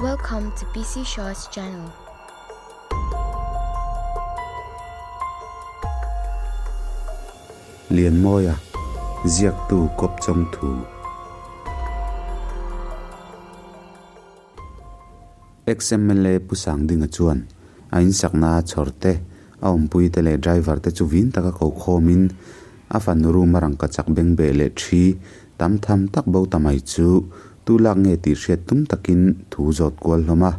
Welcome to PC Shaw's channel. Lianmawia, Ziaktu Kawpchawng Thu. Ex-MLA Pu Sangdinga chuan a insakna a chhawr te, a awmpuite leh driver te chu vin taka ko khawmin a fanu room a rangka chak beng beh leh thi tam tham tak bo ta mai chu tu lak nge tih hriat tum takin thu zawt kual hlawm a.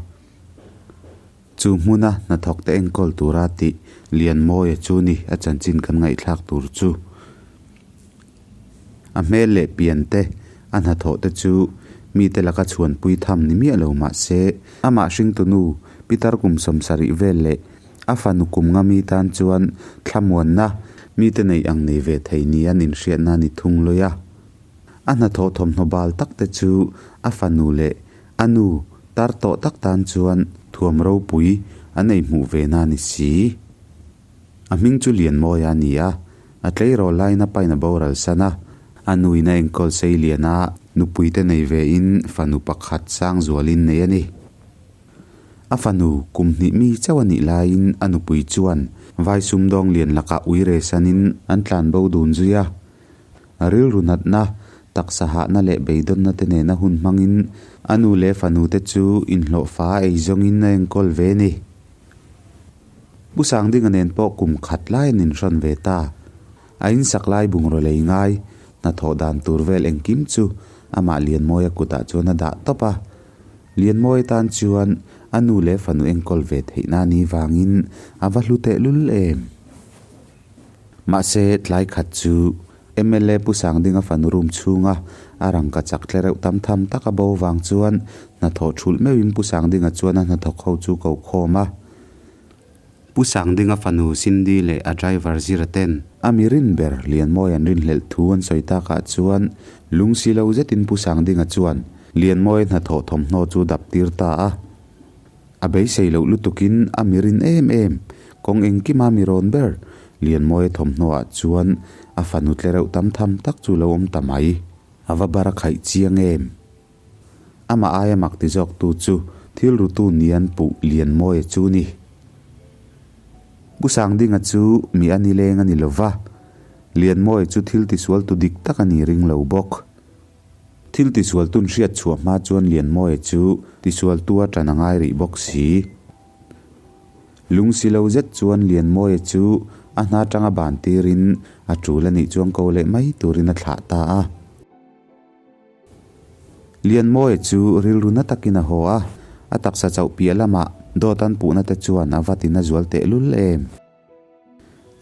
Chu hmuna hnathawk te enkawl tura tih Lianmawia chu ni a chanchin kan ngaihthlak tur chu. A hmel leh pian te, a hnathawh te chu mite laka chhuanpui tham ni miah lo mah se, amah hringtunu Pitar kum sawmsarih vel leh a fanu kum nga mi tan chuan thlamuanna mite neih ang nei ve thei ni an inhriatna a ni thung lawi a. A hnathawh thawmhnaw bal tak te chu a fanu leh a nu tar tawh tak tan chuan thuam ropui an ei hmuh ve na a ni si. A hming chu Lianmawia a ni a, a tleirawl laiin a pain a boral san a, a nuin a enkawl sei lian a, nupuite nei vein fanu pakhat Sangzualin nei a ni. A fanu kum hnih mi chauh a nih laiin a nupui chuan vai sumdawng lian lakah ui re sanin an tlan bo dun zui a. A rilru natna, taksa hahna leh beidawnna te nena hun hmangin a nu leh fanute chu inhlawhfa ei zawngin a enkawl ve a ni. Pu Sangdinga nen pawh kum khat lai an inhrawn ve ta. A insak lai bungraw lei ngai, hnathawh dan tur vel engkim chu amah Lianmawia kutah chuan a dah tawp a. Lianmawia tan chuan a nu leh fanu enkawl ve theihna a nih vangin a va hlu tehlul em. Mahse, tlai khat chu mla Pu Sangdinga fanu room chhunga a rangka chak tle reuh tam tham tak a bo vang chuan hnathawh thulh meuhin Pu Sangdinga chuan a hnathawk ho chu ko khawm a. Pu Sangdinga fanu Cindy leh a driver Zira ten a mi rin ber Lianmawi an rinhlelh thu an sawi takah chuan lung si lo zetin Pu Sangdinga chuan Lianmawi hnathawh thawmhnaw chu dap tir ta a. A beisei loh lutukin a mi rin em em, kawng engkima mi rawn ber, Lianmawia thawmhnawah chuan a fanu tle reuh tam tham tak chu lo awm ta mai. A va bar a khaih chiang em? Amah aia mak ti zawktu chu thil rutu nian puh Lianmawia chu ni. Pu Sangdinga chu mi a nileng a ni lo va, Lianmawia chu thil tisualtu dik tak a ni ring lo bawk. Thil tisualtun hriat chhuah hma chuan Lianmawia chu tisualtu a ṭan a ngai rih bawk si. Lung si lo zet chuan Lianmawia chu a hna ṭanga ban tirin a ṭul a nih chuan ko leh mai turin a thlah ta a. Lianmawia chu rilru na takin a haw a, a taksa chauh piah lamah dawt an puhna te chuan a vat in a zual tehlul em.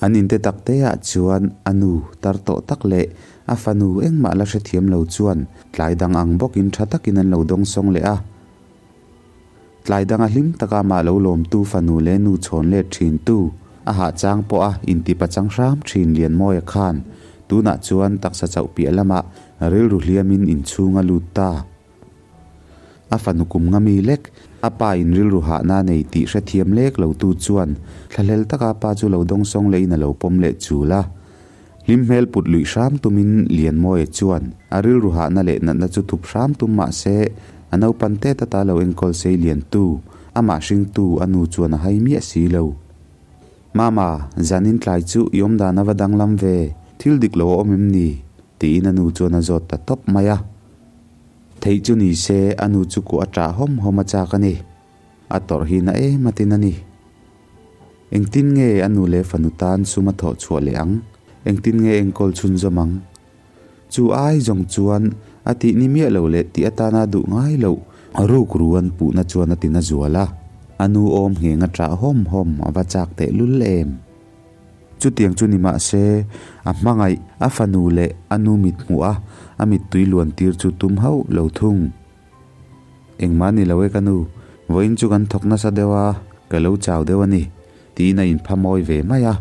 An inte tak te ah chuan a nu tar tawh tak leh a fanu engmah la hrethiam lo chuan tlai dang ang bawkin tha takin an lo dawng sawng leh a. Tlai danga hlim taka amah lo lawmtu fanu leh nu chhawn let thin tu a hahchang pawh a inti pachang hram thin Lianmawia khan tunah chuan taksa chauh piah lamah rilru hliamin inchhung a lut ta. A fanu kum nga mi lek, a pa in rilru hahna a nei tih hrethiam lek lo tu chuan thlahlel taka a pa chu lo dawngsawng lehin a lo pawm leh chul a. Hlim hmel put luih hram tumin Lianmawia chuan a rilru hahna leh natna chu thup hram tum mah se a naupan tet ata lo enkawl sei lian tu, amah hringtu a nu chuan a hai miah si lo. Mama, zanin tlai chu i awmdan a va danglam ve, thil dik lo a awm em ni? tiin a nu chuan a zawt ta tawp mai a. Theih chu ni se a nu chu kuah a ṭah hawm hawm a chak a ni. A tawrh hi na em a tin a ni. Engtin nge a nu leh fanu tan sum a thawh chhuah leh ang? Engtin nge enkawl chhunzawm ang? Chu ai zawng chuan a tih ni miah lo leh tih atana duh ngai loh rukru an puhna chuan a ti na zual a. A nu awm ngheng a ṭah hawm hawm a va chak tehlul em? Chutiang chu ni mah se, a hmangaih, a fanu leh a nu mit hmuh a, a mittui luan tir chu tum hauh lo thung. Engmah ni lo e ka nu, vawiin chu kan thawk nasa deuh a, ka lo chau deuh a ni, tiin a inpha mawi ve mai a.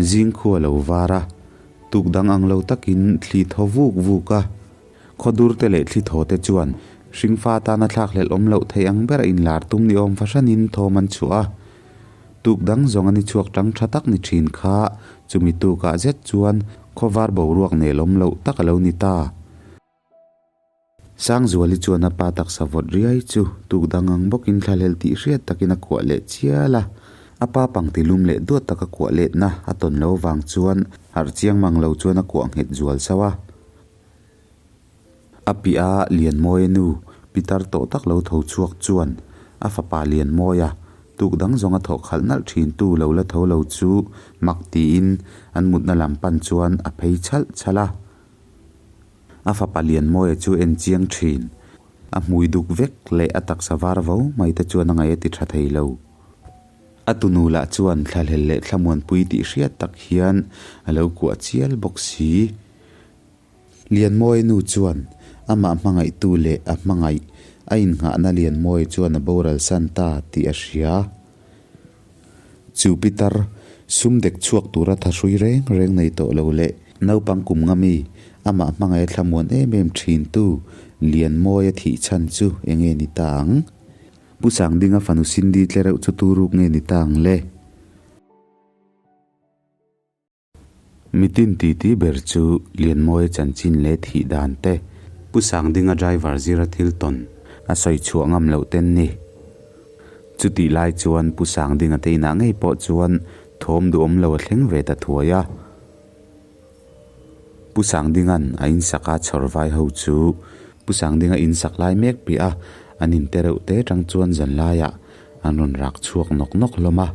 Zing khu a lo var a, tuk dang ang lo takin thli thaw vuk vuk a. Khawdur te leh thli thaw te chuan hringfa tana thlakhlelh awm loh theih ang ber a inlar tum ni awm fahranin thawm an chhuah a. Tuk dang zawng a ni chhuak tang tha tak ni thin kha chumi tukah zet chuan khawvar boruak nel awm loh tak a lo ni ta. Sangzuali chuan a pa taksa vawt riai chu tuk dang ang bawkin thlahlel tih hriat takin a kuah leh chial a. A pa pangti lum leh duat taka kuah letna a tawn lo vang chuan harh chiang mang lo chuan a kuah nghet zual sauh a. A piah a Lianmawia nu pitar tawh tak lo tho chhuak chuan a fapa Lianmawia tuk dang zawnga thawh khalh nalh thin tu lo la tho lo chu mak tiin an mutna lam pan chuan a phei chhalh chhalh a. A fapa Lianmawia chu en chiang thin. A hmui duk vek leh a taksa var vo mai te chuan a ngaih a ti tha thei lo. A tunu lah chuan thlahlel leh thlamuanpui tih hriat tak hian a lo kuah chial bawk si. Lianmawia nu chuan amah hmangaihtu leh a hmangaih a innghahna Lianmawia chuan a boral san ta tih a hria. Chu pitar, sum dek chhuak tura thahrui reng reng nei tawh lo leh naupang kum nga mi, amah hmangaih a thlamuan em em thintu Lianmawia thih chhan chu eng nge ni ta ang? Pu Sangdinga fanu Cindy tle reuh chu tu ruk nge ni ta ang le? Mitin titi ber chu Lianmawia chanchin leh thih dan te, Pu Sangdinga driver zira thil tawn a sawi chhuah ngam loh ten ni. Chutih lai chuan Pu Sangdinga te inah ngei pawh chuan thawm duhawm lo a thleng ve ta thuai a. Pu Sangdinga'n a insak a chhawr vai ho chu Pu Sangdinga insak lai mek piah a an inte reuh te tang chuan zanlaiah an rawn rak chhuak nawk nawk hlawm a.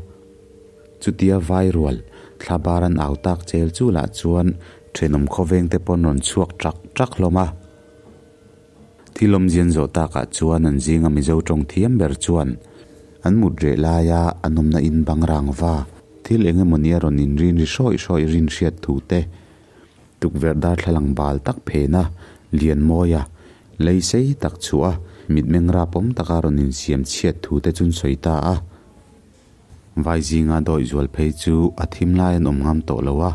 Chutia vai rual thla bar an au tak chel chu lah chuan thenawm khawveng te pawn rawn chhuak ṭak ṭak hlawm a. Thil awmzian zawh takah chuan an zinga Mizo tawng thiam ber chuan an mut reh laia an awmna in bang rang va thil eng emaw ni a rawn inrin ri hrawih hrawih rin hriat thu te tukverh darthlalang bal tak phena lian mawia lei sei tak chhuah a mitmeng rapawm taka rawn insiam chhiat thu te chun sawi ta a. Vai zinga dawih zual phei chu a thim lai an awm ngam tawh lo a,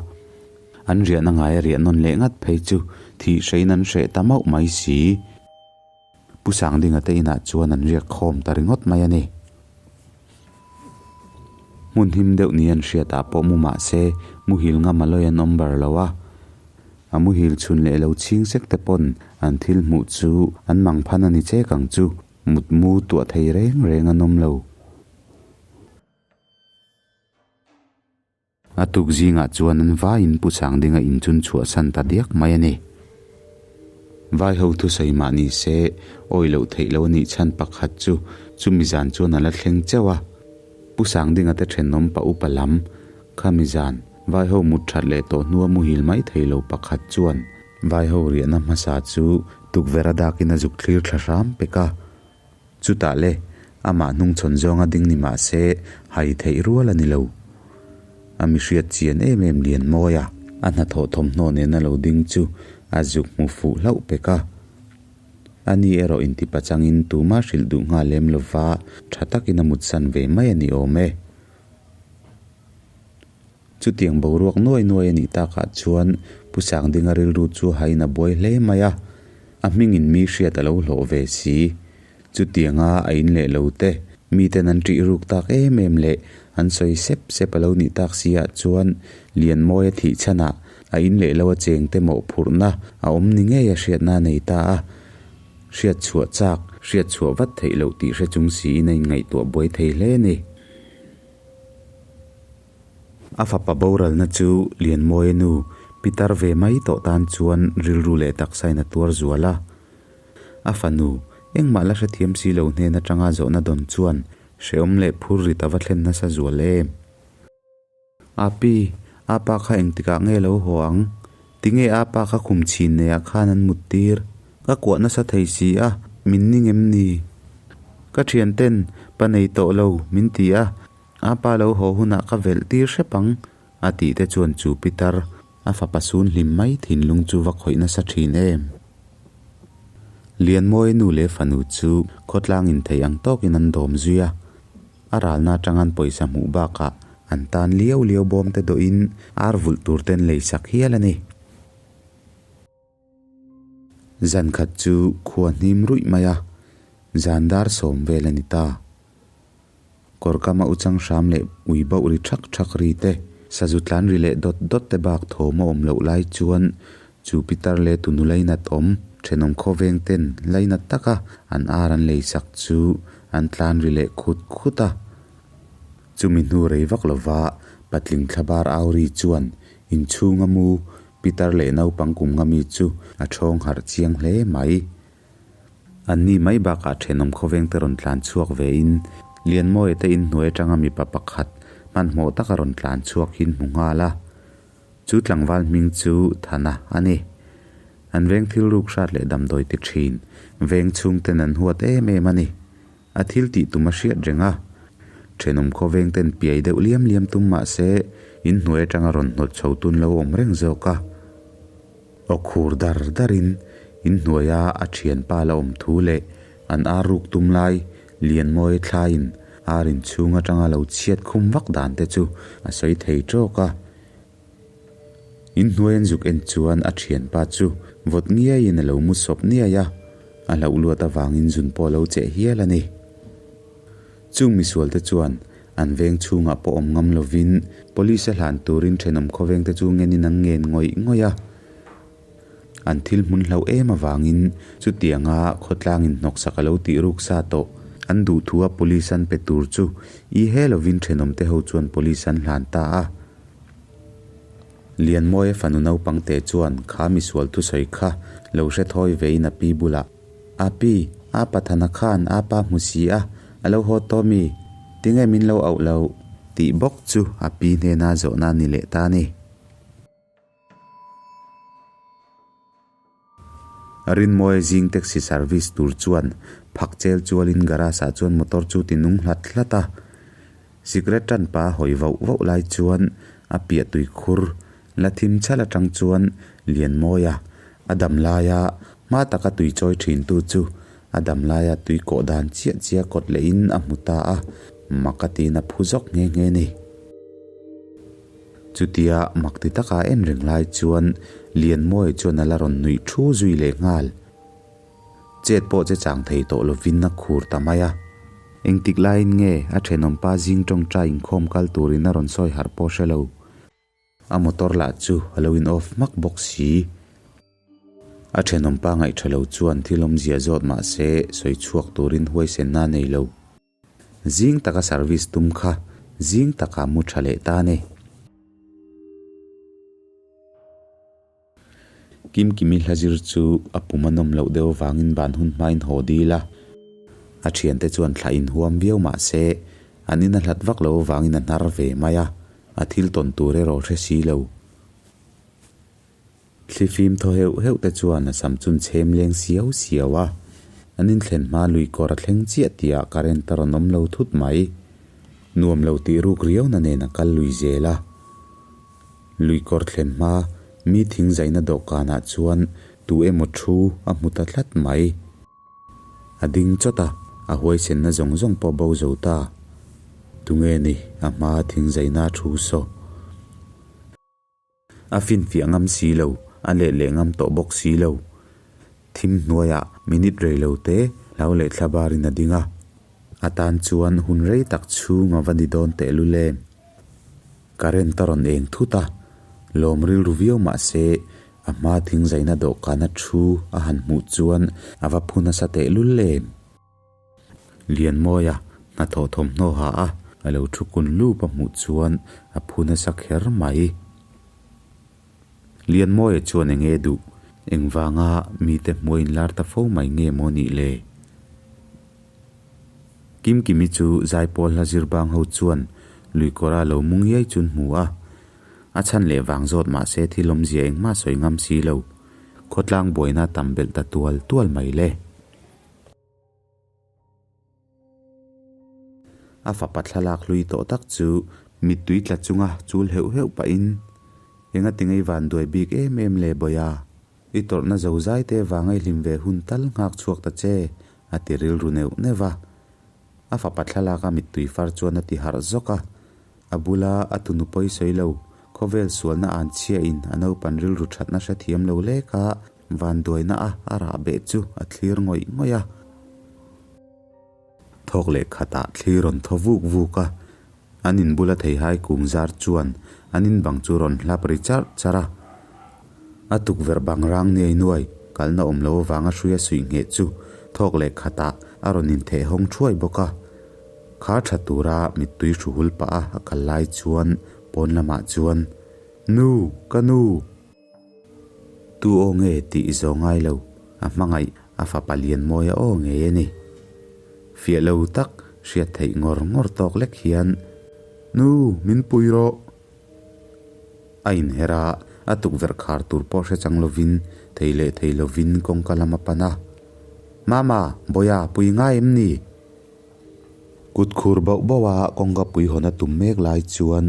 an riahna ngai a riah nawn leh ngat phei chu thih hrein an hreh ta mauh mai si. Pu Sangdinga te inah chuan an riak khawm ta ringawt mai a ni. Hmun him deuh ni an hriatah pawh mu mah se muhil ngam a lawi an awm bar lo a, a muhil chhun leh lo chhing sek te pawn an thil hmuh chu an mang phan a ni chek ang chu, mutmu tuah thei reng reng an awm lo. A tuk zingah chuan an vaiin Pu Sangdinga in chun chhuahsan ta diak mai a ni. Vai ho thusawi mah ni se, awi loh theih lo a nih chhan pakhat chu chumi zan chuan a la thleng cheuh a. Pu Sangdinga te thenawm pa upa lam, khami zan, vai ho mut that leh tawh hnua muhil mai thei lo pakhat chuan vai ho riahna hmasa chu tukverh a dakin a zuk thlir thla hram pek a. Chutah le, amah hnungchhawn zawnga ding ni mah se, hai theih rual a ni lo. A mi hriat chian em em lian mawi a, a hnathawh thawmhnaw nena lo ding chu a zuk hmu fuh hlauh pek a. Ani erawh intipa changin tuma hrilh duh nghal lem lova tha takin a mutsan ve mai a ni awm e. Chutiang boruak nuai nuai a nih takah chuan Pu Sangdinga rilru chu hain a buai hle mai a, a hmingin mi hriat a lo hlawh ve si. Chutianga a in leh lo te, miten an ṭih ruk tak em em leh an sawi sep sep a lo nih tak si ah chuan Lianmawia thih chhanah a in leh lo a cheng te mawhphurhna a awm ni ngei a hriatna a nei ta a. Hriat chhuah chak, hriat chhuah vat theih loh tih hre chung siin a inngaihtuah buai thei hle a ni. A fapa boralna chu Lianmawia nu pitar ve mai tawh tan chuan rilru leh taksain a tuar zual a. A fanu, engmah la hrethiam si lo hnen atanga zawhna dawn chuan hrehawm leh phur rit a va thlen nasa zual em. Api, apa kha engtikah nge lo haw ang? Tinge apa kha khum chhin neiah khan an mut tir? Ka kuah nasa thei si a, min ning em ni? Ka thianten, pa nei tawh lo, min ti a. A pa lo haw hunah ka velh tir hrep ang, a tih te chuan chu pitar a fapa sun hlim mai thinlung chu va khawih nasa thin em. Lianmawia nu leh fanu chu khawtlang inthei ang tawkin an dawm zui a, a ralna atang an pawisa hmuh bakah an tan liau liau bawm te dawhin ar vulh tur ten lei sak hial a ni. Zan khat chu khua hnim ruih mai a, zan dar sawm vel a ni ta. Kawr kama u chang hram leh ui bauh ri thak thak ri te, sazu tlan ri leh dawt dawt te bak thawm a awm loh lai chuan chu pitar leh tunu lainat awm. Thenawm khawveng ten lainat taka an ar an leisak chu an tlan ri leh khut khut a. Chumi hnu rei vak lova patling thlabar au ri chuan inchhunga mu pitar leh naupang kum nga mi chu a thawng harh chiang hle mai. Anni mai bakah thenawm khawveng te rawn tlan chhuak ve in Lianmawia te inhnuai atanga mipa pakhat hmanhmawh taka rawn tlan chhuak hi an hmu nghal a. Chu tlangval hming chu Thana a ni. An veng thil ruk hrat leh damdawi ti thin, veng chhungten an huat em em a ni. A thil tih tum a hriat reng a. Thenawm khawveng ten piai deuh liam liam tum mah se, in hnuai atanga rawn hnawt chho tun lo awm reng zawk a. Aw khur dar darin in hnuaia a thianpa la awm thu leh an ar ruk tum lai Lianmawi thlaiin ar inchhung atanga lo chhiat khum vak dan te chu a sawi thei tawk a. In hnuai an zuk en chuan a thianpa chu vawt ngiaiin a lo mu sawp niai a, a hlauh luat avangin zun pawh a lo cheh hial a ni. Chung misualte chuan an veng chhungah pawh awm ngam lovin police a hlan turin thenawm khawvengte chu ngenin an ngen ngawih ngawih a. An thil hmun hlauh em avangin chutianga khawtlangin hnawksak a lo tih ruk sa tawh. An duhthua police an pe tur chu i he lovin thenawmte ho chuan police an hlan ta a. Lianmawia fanu naupangte chuan kha misual thusawi kha lo hre thawi vein a pi bulah, A pi, a Pathana khan a pa hmu si a, a lo haw tawh mi? Tinge min lo auh loh? Tih bawk chu a pi hnena zawhna a ni leh ta a ni. Rinmawia zing taxi service tur chuan phak chel chualin garage ah chuan motor chu ti nung hlat hlat a. Cigarette tan pa hawi vauh vauh lai chuan a piah tui khur la thim chhal atang chuan Lianmawia a dam laia hma taka tui chawi thin tu chu a dam laia tui kawh dan chiah chiah kawt lehin a hmu ta a, mak a tiin a phu zawk nghe nghe a ni. Chutia mak ti taka en reng lai chuan Lianmawia chuan a la rawn nuih thu zui leh nghal. Chet pawh che chang thei tawh lovin a khur ta mai a. Engtik laiin nge a thenawmpa zing tawngtai inkhawm kal turin a rawn sawi harh pawh hre lo. A motor lah chu a lo in off hmak bawk si. A thenawmpa ngaihṭha lo chuan thil awmzia zawt mah se sawi chhuak turin huaisenna a nei lo. Zing taka service tum kha zing taka mu tha leh ta ni. Kimkimi hlazir chu a pum a nawm loh deuh avangin ban hun hmain haw dil a. A thiante chuan thlah inhuam viau mah se an in a hlat vak loh avangin a hnar ve mai a, a thil tawn tur erawh hre si lo. Thli fim thaw heuh heuh te chuan a sam chun chhem leng siau siau a, an inthlen hma lui kawr a thleng chiah tihah current a rawn awm lo thut mai. Nuam lo tih ruk riauna nen a kal lui zel a. Lui kawr thlen hma mi thing zaina dawhkanah chuan tu emaw thu a hmu ta tlat mai. A ding chawt a, a huaisenna zawng zawng pawh bo zo ta. Tunge ni a hma thing zaina thu saw. A finfiah ngam si lo, a let leh ngam tawh bawk si lo. Thim hnuaiah minute rei lo te hlau leh thla barin a ding a. A tan chuan hun rei tak chhung a va ni dawn tehlul em. Current a rawn eng thut a, lawm rilru viau mah se a hma thingzaina dawhkana thu a han hmuh chuan a va phu nasa tehlul em. Lianmawia hnathawh thawmhnaw ha a, a lo thu kun lup a hmuh chuan a phu nasa kher mai. Lianmawia chuan eng nge duh? Engvanga mite hmuh a inlar ta fo mai nge maw nih le? Kimkimi chu zaipawl hla zir bang ho chuan luikawra lo mu ngiai chu an hmu a. A chhan leh vang zawt mah se thil awmzia engmah sawi ngam si lo. Khawtlang buaina tam belh ta tual tual mai le. A fapa thlalak hlui tawh tak chu mittui tla chunga chul heuh heuh pahin, Enga tingei van duai bik em em le Bawia, i tawrhna zo zai te vanga i hlim ve hun tal nghak chhuak ta che, a ti rilru neuh neuh va. A fapa thlalaka mittui far chuan a ti harh zawk a, a bula a tunu pawi sawi lo, khawvel sualna an chhiain a naupan rilru thatna hrethiam lo lek a, Vanduaina a a rah beh chu a thlir ngawih ngawih a. Thawk leh khatah thli rawn thaw vuk vuk a, an in bula theihai kung zar chuan an in bang chu rawn hlap ri charh charh a. A tukverh bang rang niai nuai. Kalna awm lo avanga hruia suih ngheh chu thawk leh khatah a rawn intheh hawng thuai bawk a. Khar tha tura mittui hru hul pah a a kal lai chuan pawn lamah chuan, Nu! Ka nu! Tu aw nge tih i zawh ngai lo, a hmangaih a fapa Lianmawia aw ngei a ni. Fiah lo tak hriat theih ngawr ngawr tawk lek hian, Nu! Min pui rawh! A inher a, a tukverh khar tur pawh hre chang lovin thei leh thei lovin kawngka lam a pan a. Mama, Bawia, pui ngai em ni? Kut khur bauh bauh a kawngka pui hawn a tum mek lai chuan,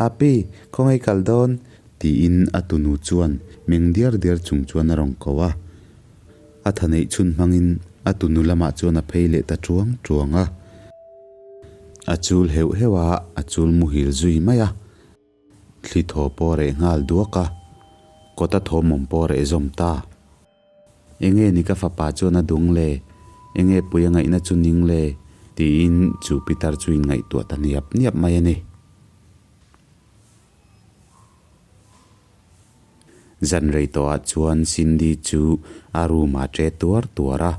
Api, khawngaih kal dawn? tiin a tunu chuan meng diar diar chung chuan a rawn ko a. A tha neih chhun hmangin a tunu lamah chuan a phei leh ta tuang tuang a. A chul heuh heuh a, a chul muhil zui mai a. Thli thaw pawh reh nghal duak a, kawta thawmawm pawh reh zawm ta. Enge ni ka fapa chuan a dung le? Enge pui a ngaihna chu ning le? tiin chu pitar chu inngaihtuah ta niap niap mai a ni. Zan rei tawhah chuan Cindy chu a room ah ṭe tuar tuar a.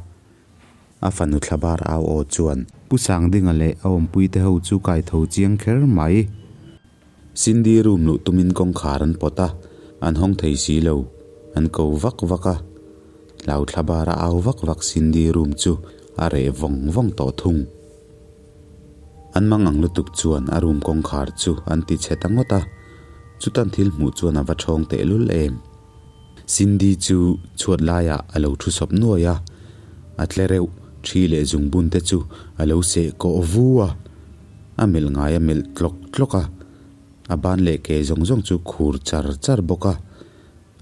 A fanu thlabar au aw chuan. Pu Sangdinga leh a awmpuite ho chu kai tho chiang kher mai. Cindy room luh tumin kawngkhar an pawt a, an hawng thei si lo. An ko vak vak a. Hlau thlabar a au vak vak Cindy room chu a reh vawng vawng tawh thung. An mang ang lutuk chuan a room kawngkhar chu an ti chhe ta ngawt a, chutan thil hmuh chuan a va ṭhawng tehlul em. Cindy chu chhuat laiah a lo thu sawp nuai a, a tle reuh ṭhi leh zungbun te chu a lo seh kawh vu a, a melh ngai a melh tlawk tlawk a, a ban leh ke zawng zawng chu khur char char bawk a,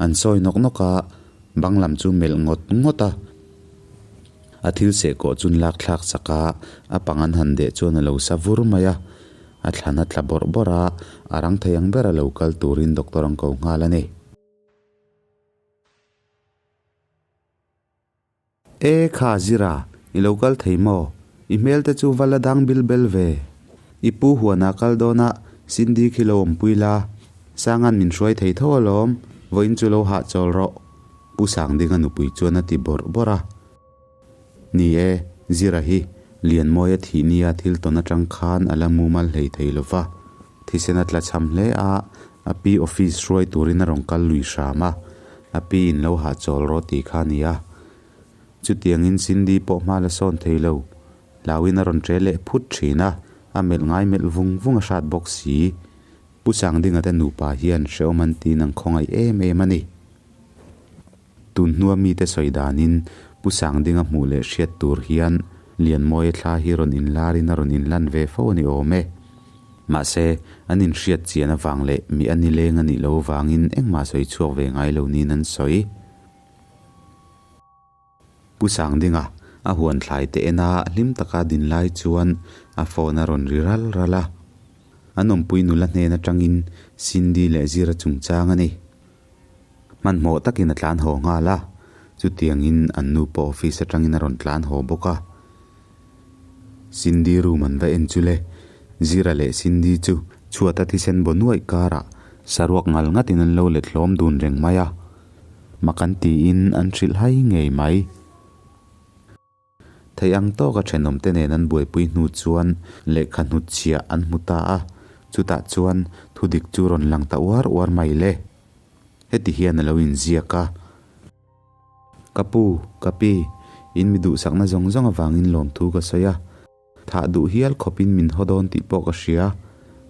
an sawi nawk nawk a, bang lam chu melh ngawt ngawt a. A thil seh kawh chun lak thlak sak a, a pang an han deh chuan a lo sa vur mai a, a thlan a tla bawrh bawrh a, a rang thei ang ber a lo kal turin doctor an ko nghal a ni. E kha Zira, i lo kal thei maw? I hmel te chu va la dang bil bel ve. I pu huanah kal dawn a, Cindy khi lo awmpui la, Sanga'n min hruai thei tho alawm, vawiin chu lo hahchawl rawh. Pu Sangdinga nupui chuan a ti bawrh bawrh a. Ni e, Zira hi Lianmawia thih nia thil tawn atang khan a la mumal hlei thei lo va. Thisen a tla cham hle a, a pi office hruai turin a rawn kal lui hram a, a pi in lo hahchawl rawh tih kha a ni a. Chutiangin Cindy pawh hma la sawn thei lo, hlauin a rawn ṭe leh phut ṭhin a, a melh ngai melh vung vung a hrat bawk si. Pu Sangdinga te nupa hian hrehawm an tiin an khawngaih em em a ni. Tun hnua mite sawi danin Pu Sangdinga hmuh leh hriat tur hian Lianmawia thla hi rawn inlarin a rawn inlan ve fo a ni awm e. Mahse, an inhriat chian avang leh mi a nileng a nih loh avangin engmah sawi chhuak ve ngai lo niin an sawi. Pu Sangdinga a huan thlai te ena hlim taka din lai chuan a phone a rawn ri ral ral a. An awmpui nula hnen atangin Cindy leh Zira chungchang a ni. Hmanhmawh takin a tlan haw nghal a, chutiangin an nu pawh office atangin a rawn tlan haw bawk a. Cindy room an va en chu le, Zira leh Cindy chu chhuata thisen baw nuaih karah saruak ngal ngatin an lo let hlawm dun reng mai a, mak an tiin an hrilh hai ngei mai. Thei ang tawka thenawmte nen an buaipui hnu chuan lehkha hnutchhiah an hmu ta a, chutah chuan thudik chu rawn lang ta uar uar mai le. Heti hian a lo inziak a. Ka pu, ka pi, in mi duhsakna zawng zawng avangin lawmthu ka sawi a. Thah duh hial khawpin min haw dawn tih pawh ka hria.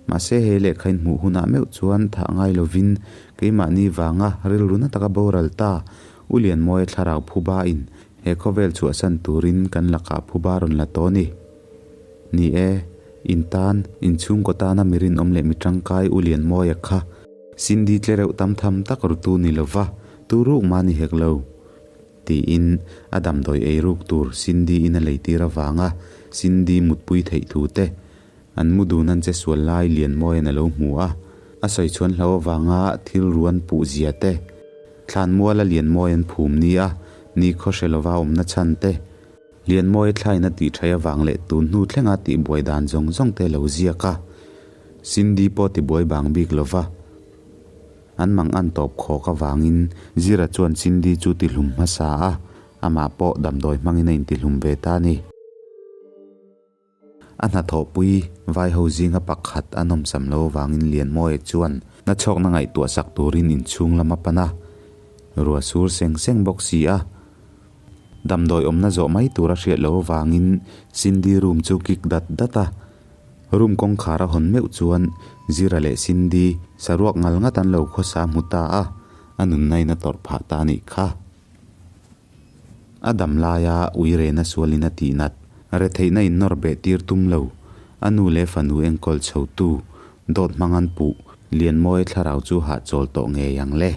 Mahse he lehkha in hmuh hunah meuh chuan thah ngai lovin keimahni vanga rilru na taka boral ta U Lianmawia thlarau phuba in he khawvel chhuahsan turin kan lakah phuba rawn la tawh ni. Ni e, in tan, in chhungkaw tana mi rinawm leh mi tangkai U Lianmawia kha Cindy tle reuh tam tham tak rutu ni lova tu ruk mah ni hek lo. Tiin a damdawi ei ruk tur Cindy in a leitir avanga Cindy mutpui theih thu te an mu dun an che sual lai Lianmawia'n a lo hmu a, a sawi chhuan hlo avanga thil ruan puh zia te, Thlanmuala Lianmawi an phum ni a ni khaw hre lova awmna chhan te, Lianmawia thlain a tih thaih avang leh tun hnu thlenga tihbuai dan zawng zawng te lo ziak a, Cindy pawh tibuai bang bik lova. An mang an tawp khawk avangin Zira chuan Cindy chu tihlum hmasa a, amah pawh damdawi hmangin a intihlum ve ta a ni. A hnathawhpui vaiho zinga pakhat a nawmsam lo avangin Lianmawia chuan nachhawkna ngaihtuah sak turin inchhung lam a pan a, ruah sur seng seng bawk si a. Damdawi awmna zawh mai tur a hriat lo avangin Cindy room chu kik dat dat a. Room kawngkhar a hawn meuh chuan Zira leh Cindy saruak ngal ngat an lo khawsa hmu ta a, a nunna in a tawrh phah ta a nih kha. A dam laia uirena sualin a tihnat, retheihna in nawr beh tir tum lo, a nu leh fanu enkawl chhotu, dawt hmang an puh, Lianmawia thlarau chu hahchawl tawh ngei ang le.